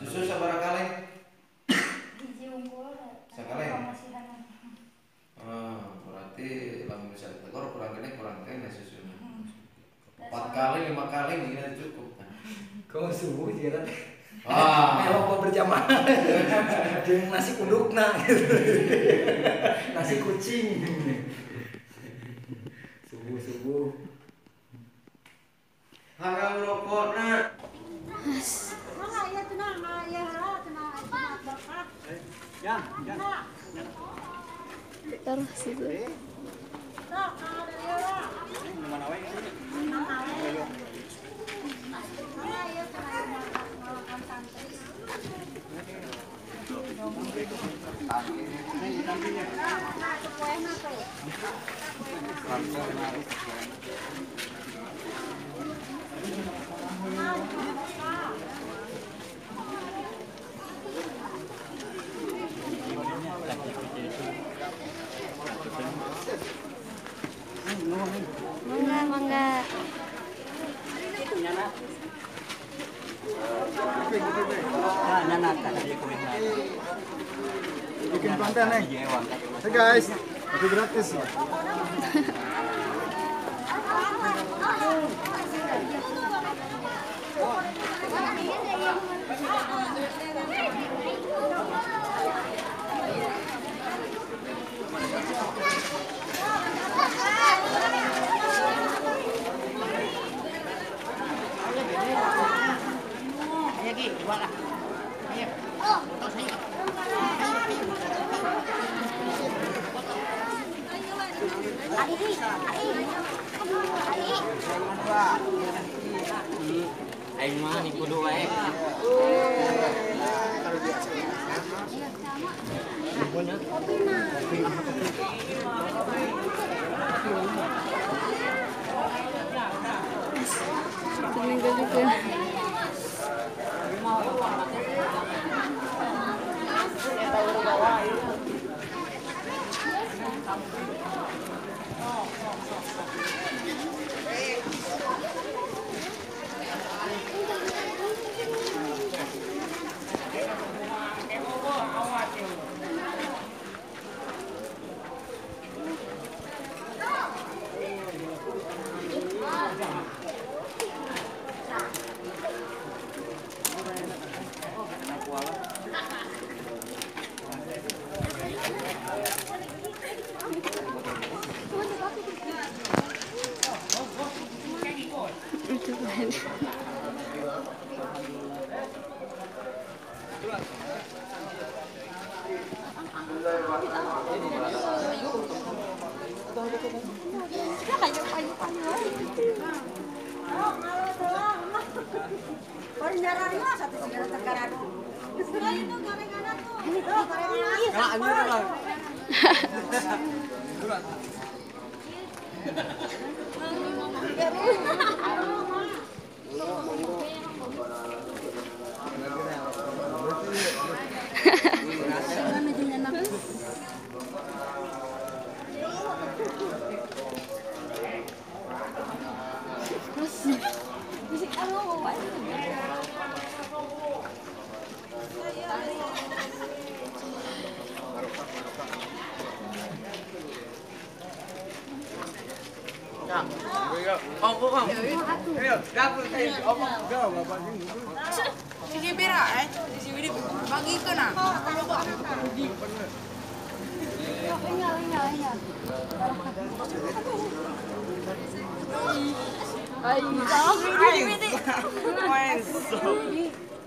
Susu sabaraha kaleng? Sakaleng. Berarti lamun bisa ditekor kurang kene susunya. 4 kali 5 kali mungkin cukup. Kau subuh sih kan? Ah. Apa berjamaah? Jeung nasi kudukna gitu. Nasi kucing. Subuh-subuh. Hayang rokokna. Taruh situ. Mangga, mangga. Bikin konten nih. Hey guys, itu gratis. Aing mah ni kudu wae. Meninggal juga.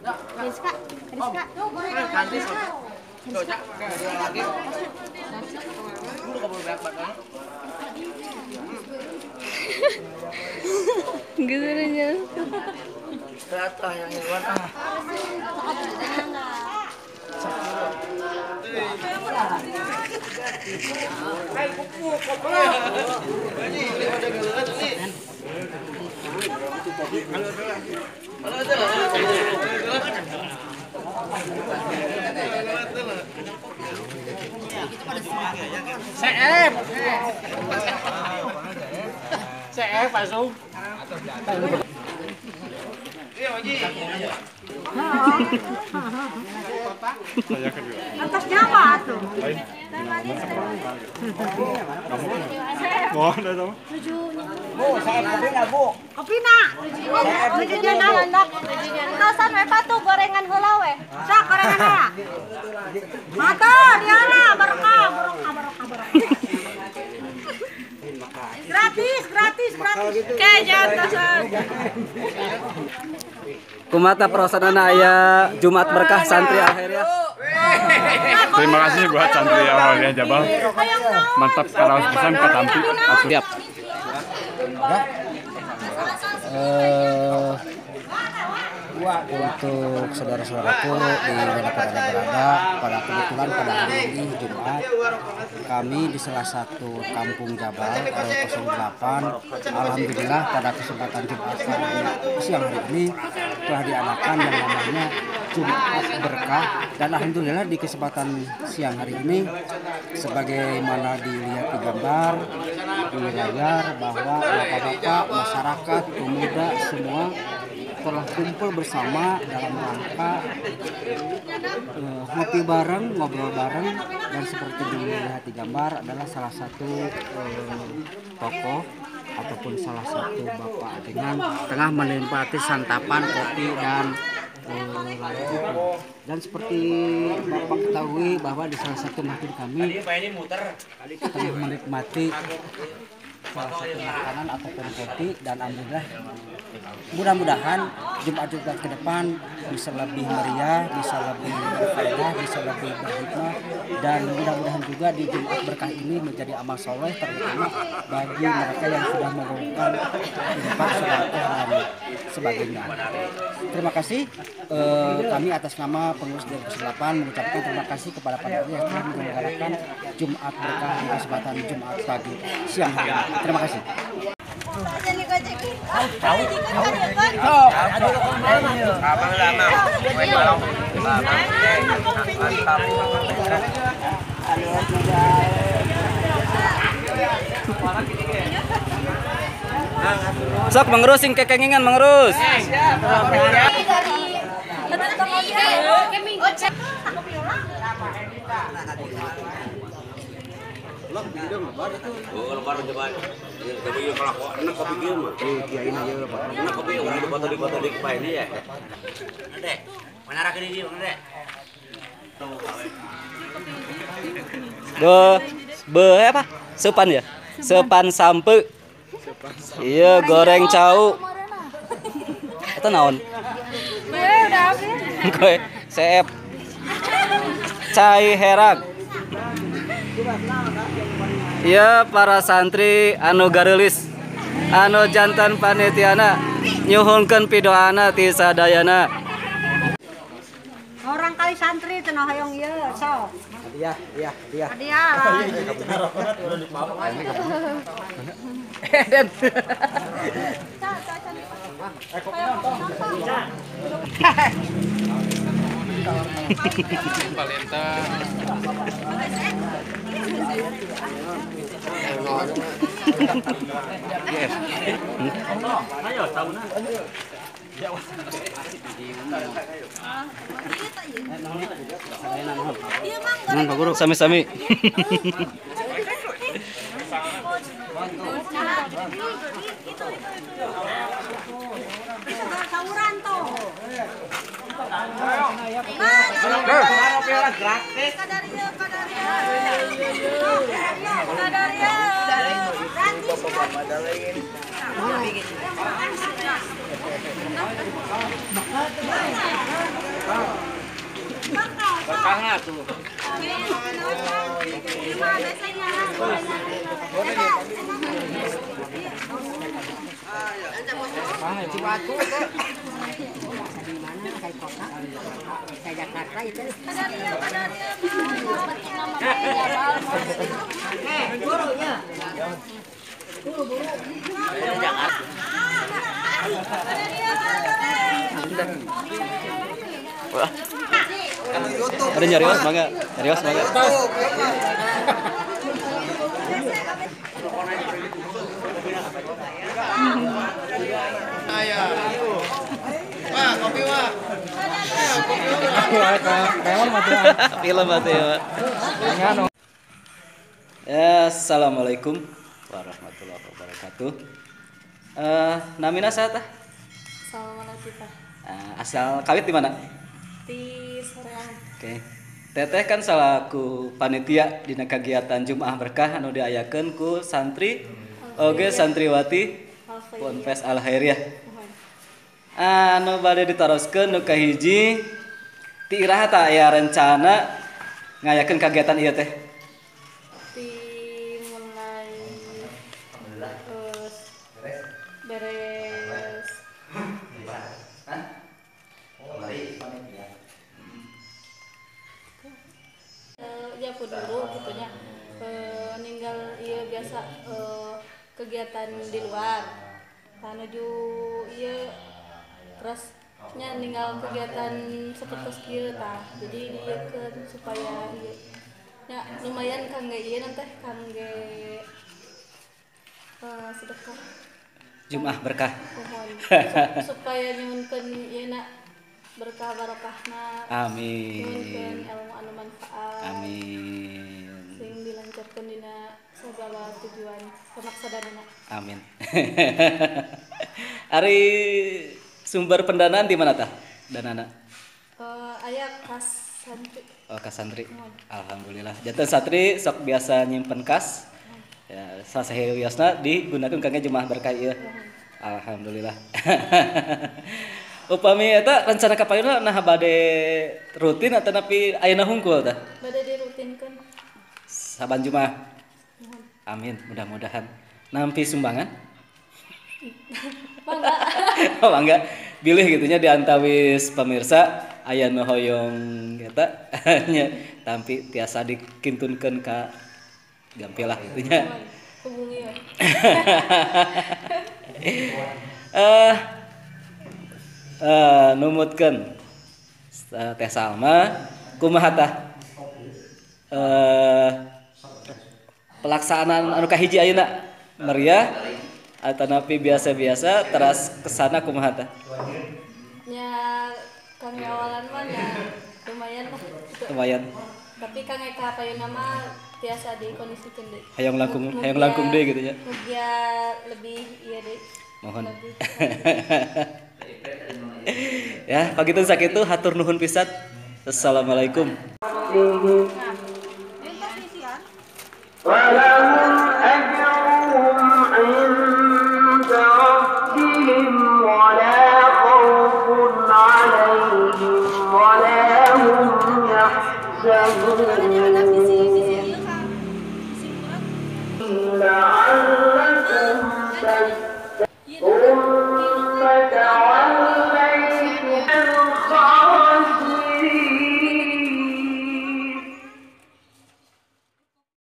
Rizka, Rizka. Gitu aja. Rata yang hewan ah. CF. CF langsung. Atasnya apa tuh? Bu, saya kopi nggak bu? Kopi nak. Tujuh nak. Kaosan we patuh gorengan heula we. Sok gorengan heula. Mata diana barokah barokah barokah barokah. Gratis gratis gratis. Kayak Kumata perasaanana aya Jumat berkah santri akhirnya. Terima kasih buat santri awalnya Jabal. Mantap karaos pisan katampi. Siap. Untuk saudara-saudaraku di manapun Anda berada, pada kebetulan pada hari ini Jumat, kami di salah satu kampung Jabal RW 08, alhamdulillah pada kesempatan Jumat siang hari ini telah diadakan yang namanya Jumat Berkah, dan alhamdulillah di kesempatan siang hari ini sebagaimana dilihat di gambar di layar bahwa bapak-bapak, masyarakat, pemuda semua telah kumpul bersama dalam rangka ngopi bareng, ngobrol bareng, dan seperti dilihat di gambar adalah salah satu tokoh ataupun salah satu bapak dengan tengah menikmati santapan kopi dan dan seperti bapak ketahui bahwa di salah satu masjid kami tengah menikmati salah satu makanan ataupun kopi, dan alhamdulillah mudah-mudahan Jumat-Jumat ke depan bisa lebih meriah, bisa lebih berfaedah, bisa lebih berhikmah, dan mudah-mudahan juga di Jumat berkah ini menjadi amal soleh terutama bagi mereka yang sudah melakukan infak, sedekah dan sebagainya. Terima kasih kami atas nama pengurus 2008 mengucapkan terima kasih kepada panitia yang telah menyelenggarakan Jumat berkah di kesempatan Jumat pagi siang hari ini. Terima kasih. Sok mengerus sing kekengingan mengerus. Be apa? Sepan ya? Sepan sampe. Iya, goreng cau. Itu naon? Koe seep. Cai herak. Iya, para santri anu gareulis, anu jantan panitiana, nyuhunkeun pidoana ti sadayana. Orang kali santri cenah hoyong ieu sok. Hadiah, iya, hadiah. Hadiah. Den. Nan Pak Guru sami-sami. Mana? Banget tuh. Ada nyarios mangga, nyarios mangga. Wah, kopi wah. Film atuh ya. Ya, assalamualaikum warahmatullahi wabarakatuh. Namina saha tah? Salma Latifah. Asal kawit di mana? Di Soreang. Oke. Teteh kan salaku panitia dina kagiatan Jumaah Berkah anu diayakeun ku santri oge santriwati Ponpes Al Khairiyah. Anu bade ditaroskeun nu kahiji ti iraha tah aya rencana ngayakeun kagiatan ieu teh? Ti mulai beres ya dulu gitunya ninggal iya biasa kegiatan di luar menuju iya terusnya ninggal kegiatan seperti kieu tah jadi dieukeun supaya ieu nya lumayan kangge ieu nanti kangge sedekah Jumaah berkah supaya nyuhunkeun ieu na berkah barokahna. Amin. Nyuhunkeun ilmu anu manfaat. Amin. Sing dilancarkeun dina sagala tujuan pamaksadanana. Amin. Ari sumber pendanaan di mana tah? Danana? Aya kas santri. Oh, kas santri. Alhamdulillah. Janten santri sok biasa nyimpen kas. Ya, sasahe wiosna digunakeun kangge Jumaah berkah ieu. Alhamdulillah. Upami eta rencana kapayunna nah bade rutin atau napi ayeuna hungkul tah? Bade dirutinkeun. Saban Jumaah. Amin, mudah-mudahan. Nampi sumbangan? Mangga. Oh, mangga. Bilih gitunya di antawis pemirsa aya nu hoyong eta nya tampi tiasa dikintunkeun ka gampilah gitunya. Hubungi we. Numutkeun Teh Salma kumaha tah pelaksanaan anu kahiji ayeuna meriah atanapi biasa-biasa teras kesana kumaha tah? Nya kangge awalan mah nya lumayan lah. Lumayan. Tapi kangge ka payuna mah tiasa dikondisikeun deui. Hayang langkung, hayang langkung deui kitu nya. Mugia lebih ieu deui. Mohon. Ya, pagitu sakitu hatur nuhun pisan. Assalamualaikum.